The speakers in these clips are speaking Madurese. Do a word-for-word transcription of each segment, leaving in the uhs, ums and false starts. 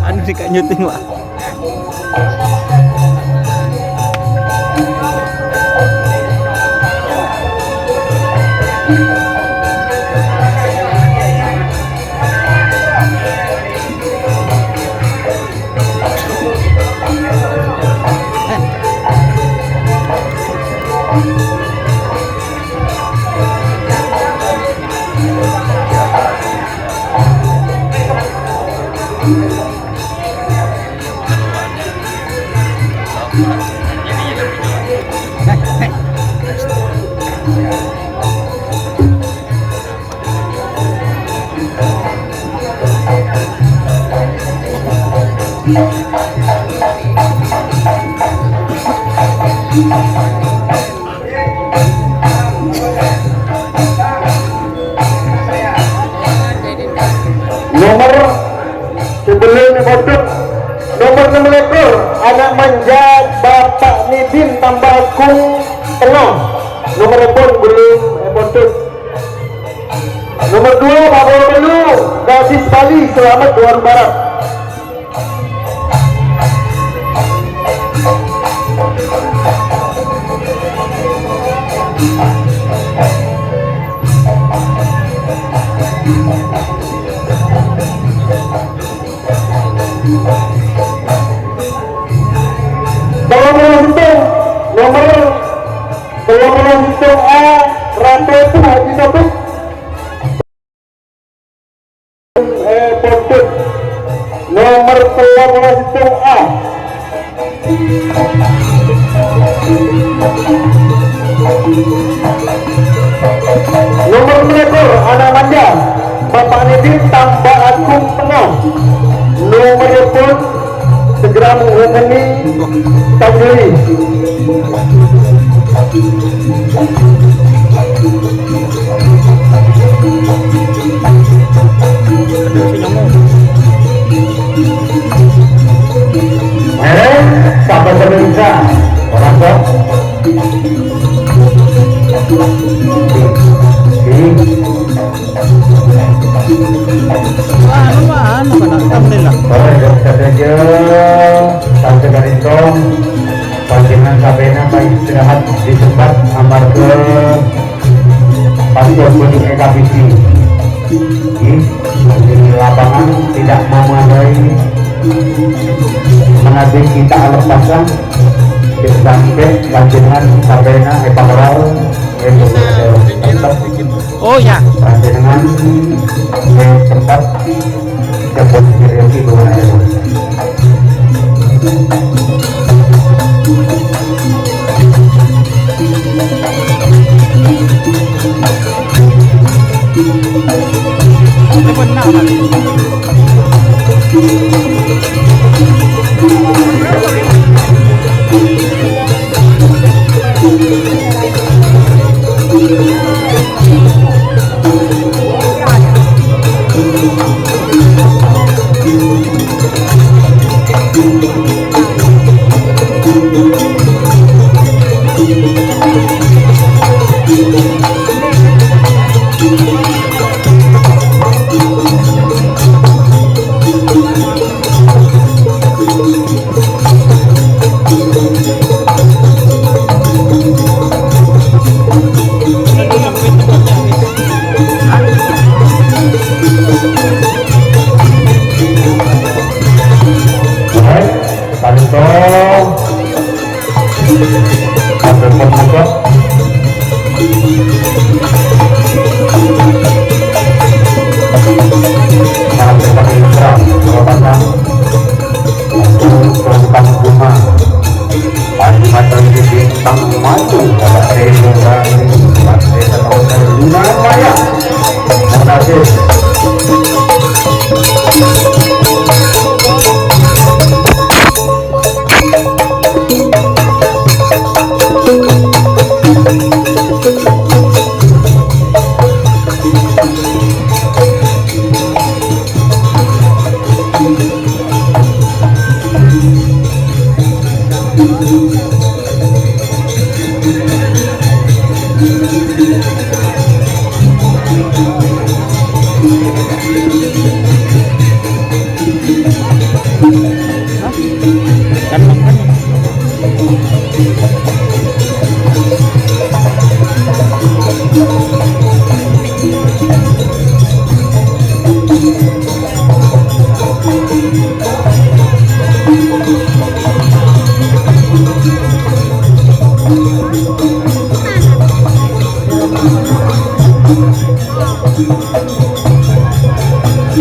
Anu sih, Kak, nyuting, Pak. Nomer sabellunna pondhut, nomer ennem lèkor, ana' manja Bapa' Nidin Tambak Agung Tengnga. Nomerèpon bellum èpondhut. Nomer dua, Bapa' Tellu, Gadis Bali, Selamet, Duaru Barat. Tello puluh sèttong, nomer tello puluh sèttong A, Ratu Ebu Haji Topik. Eh, pondhut nomer tello puluh sèttong A. Nomer ennem lèkor, ana' manja, Bapa' Nidin Tambak Agung Tengnga. Nomerèpon segera menghubungi Tanjung. Aduh, si nyamuk. Mèrèng, sahabat pemirsa, orang tua. Anu, anu, kena thumbnail lah. Baik, sadhâjâ, sampai kali itu, panjenengan sampèyan istirahat di tempat amarga Pastor Budi E K B C. Di, di lapangan tidak memadai, menarik kita alat pasang, sampai panjenengan sampèyan èpakral, eh, tetap Oh, ya. Panjenengan, eh, tempat Kebun karaoke Gunung Air. Baik, Pak Lito. Sampai pembuka. Sampai pakai Islam, kalau pasang. Untuk tentang bunga. Pagi matang di bintang maju, kalau saya bukan, saya tahu saya lima maya. Terima kasih.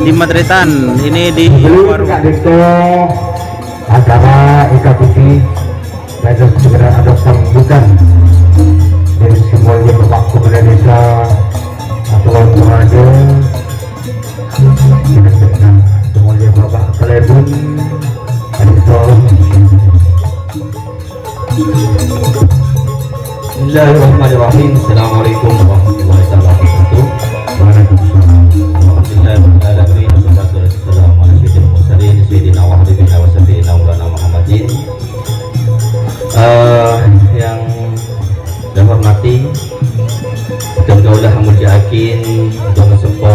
Jadi, matretan, ini di warung. Ka'dinto acara ikapuji, terus segera ada sambutan dari si molja Bapak Kepala Desa Aturan Toraja, dengan si molja Bapak Kalebun, Ka'dinto. Bismillahirrahmanirrahim. Assalamualaikum warahmatullahi taala wabarakatuh. Waalaikumsalam. Alhamdulillahirabbil alamin. Wassalatu wassalamu ala sayyidil mursalin, sayyidina wa habibina wa syafi'ina maulana Muhammadin. Eh, yang saya hormati, bhâdhân kaulâ amolja'aghi Bapa' Seppo,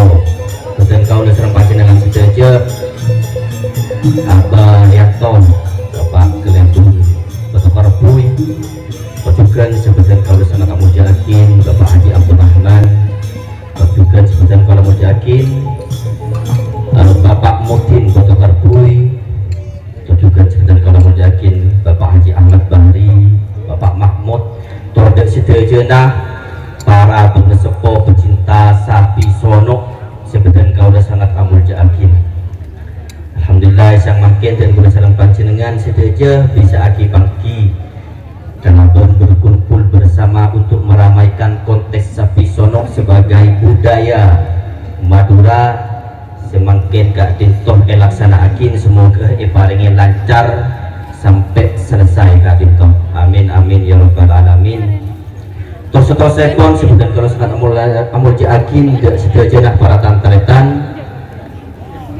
bhâdhân kaulâ sareng panjhennengngan sadhâjâ, Abah Yanto, Bapa' Kalebun, Bapa' Karbui, pojhughân sè bhâdhân kaulâ sanget amolja'aghi, Bapa' Haji Abdurrahman, pojhughân sè bhâdhân kaulâ amolja'aghi, eh, Bapa' Mudin, Bapa' Karbui, pojhughân sè bhâdhân kaulâ amolja'aghi, Bapa' Haji Ahmad Bahri, Bapa' Mahmud, tor dâ' sadhâjâna para bhâdhân seppo pecinta sapi sono' sè bhâdhân kaulâ sanget amolja'aghi. Alhamdulillah, sè mangkèn dhân kaulâ sareng panjhennengngan sadhâjâ bisa aghi-pangghi kalabân berkumpul bersama untuk meramaikan kontes sapi sono' sebagai budaya Madura sè mangkèn ka'dinto èlaksana'aghi, semoga èparèngè lancar sampè' selesai ka'dinto. Amin, amin, ya rabbal alamin. Tor-saterrossèpon sè bhâdhân kaulâ sanget amolja-, amolja'aghi dâ' sadhâjâna para tan-tarètan.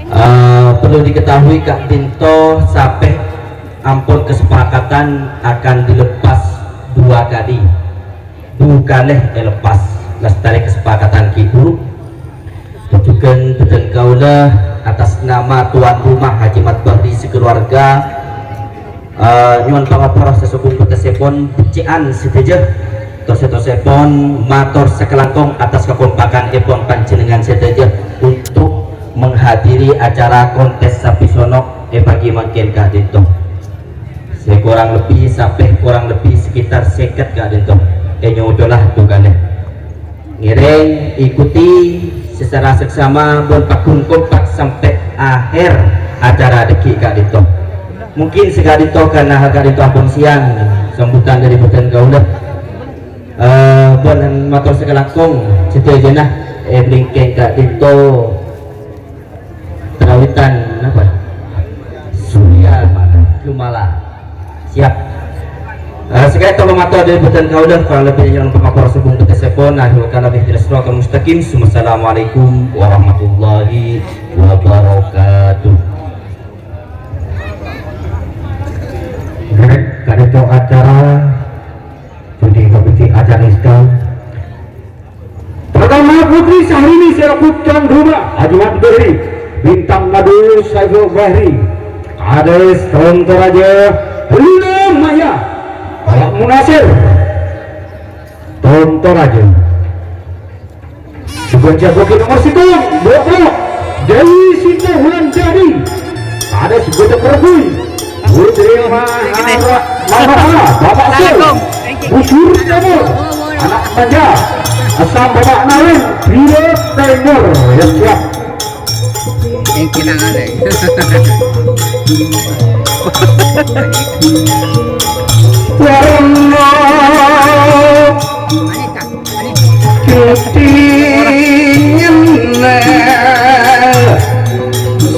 Eh, perlu diketahui, ka'dinto sapè ampon kesepakatan akan dilepas dua kali. Du kalè èlepas, lastarè kesepakatan Ki Guru. Pojhughân bhâdhân kaulâ atas nama tuan rumah Haji Mat Bahri sekeluarga, eh, nyo'on pangapora sè sobung bâtessèpon bhâccè'an sadhâjâ. Tor-saterrossèpon mator sakalangkong atas kakompakanèpon panjhennengngan sadhâjâ untuk menghadiri acara kontes sapi sono' è pagi mangkèn ka'dinto. Sè korang lebbi, sapè korang lebbi sekitar sèket ka'dinto. Ènyocola du kalè. Ngèrèng, ikuti secara seksama bân pagghun kompak sampè' akhèr acara dâggi' ka'dinto. Mungkin saka'dinto karna ka'dinto ampon sèyang, sambutan dâri bhâdhân kaulâ. Eh, bân mator sakalangkong sadhâjâna è bingkèng ka'dinto. Terawitan apa? Surya Mala. Jumala. Siap. Eh, saka'dinto mator dâri bhâdhân kaulâ, kurang lebbi nyo'on pangapora sobung bâtessèpon, akhirul kalam ihdinas siratal mustaqim. Assalamualaikum warahmatullahi wabarakatuh. Ka'dinto acara judi komiti acara Islam. Pertama, Putri Syahrini selaku tuan rumah, Haji Mat Bahri, Bintang Madu Saiful Bahri, Kades Tontoraja, Luna Maya, Pak Munasir, Tontoraja. Juga jagoan nomor sèttong, dua puluh, Dewi Sinta Wulandari. Ada si Gojek Perpui. Putri Mahara, Mahara, Bapak Sul. Bujur Timur. Anak Manja. Asam Bapak Narin, Biro Timur. Ya, siap. Yang kita ada. Warna. Cuti nyenna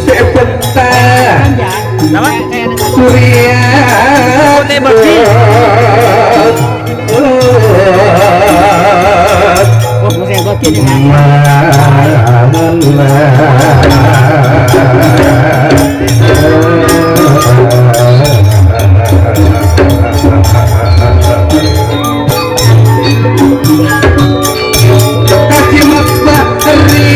sè petta. Napa? Surya. Putih bersih. Oh, musim bersih nih, kan? Haji Mat Bahri,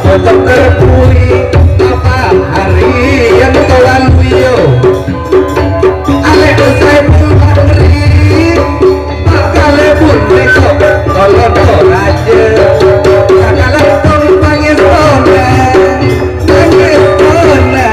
Potong terpui, apa hari yang telah liyo? Alek Saiful Bahri, bakal pun besok, tolong raja. Sakala tong pangestona, pangestona.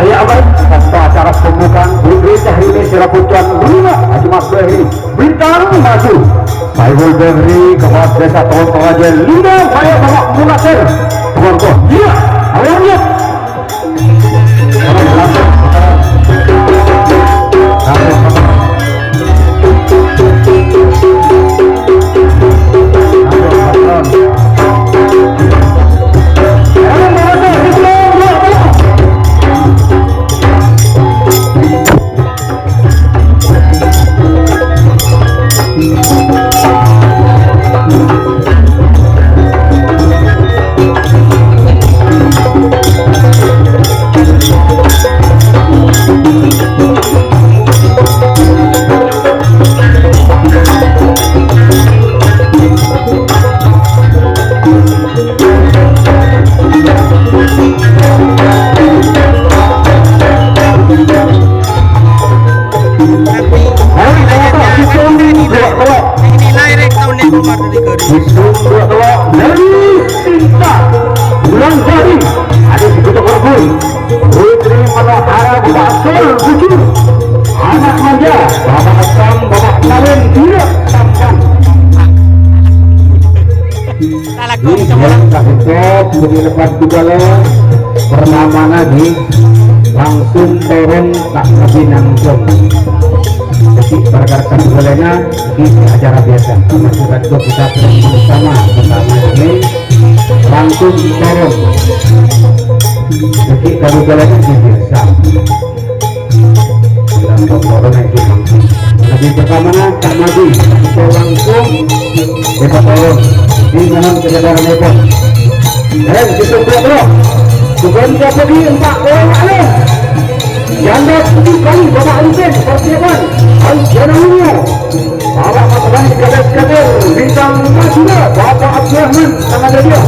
Ayo, abang, tanpa acara pembukaan, Putri Syahrini, Siraputuan, Luna, Haji Mas Bahri, Bintang Maju. Saiful Bahri, Kepala Desa Tol Toraja, Luna, Pak Bapak Munasir. Keluarga, iya, ayo, iya. Itu dua dua dari Sinta Bulan Jari. Ada di Kota Korbun. Putri Manohara Bapak Sol Bujur. Anak manja Bapak Sam Bapak Kawin Tidak Tampan. Ini yang tak hikop, lebih lepas juga lah. Pertama lagi, langsung turun tak lebih langsung. Jadi, perkara keduanya di acara biasa. Masukkan ke kita bersama, pertama ini langsung turun. Jadi, keduanya di biasa. Langsung turun lagi. Lebih pertama, tak maju. Kita langsung, kita turun. Di mana kesadaran itu? Eh, kita buat, bro. Bukan siapa di empat orang ada. Janda tujuh kali Bapak Ruben, persiapan. Ayo, jangan lupa. Bapak Kapolres Kabupaten Kadir, Bintang Madura, Bapak Abdurrahman, tangan dia.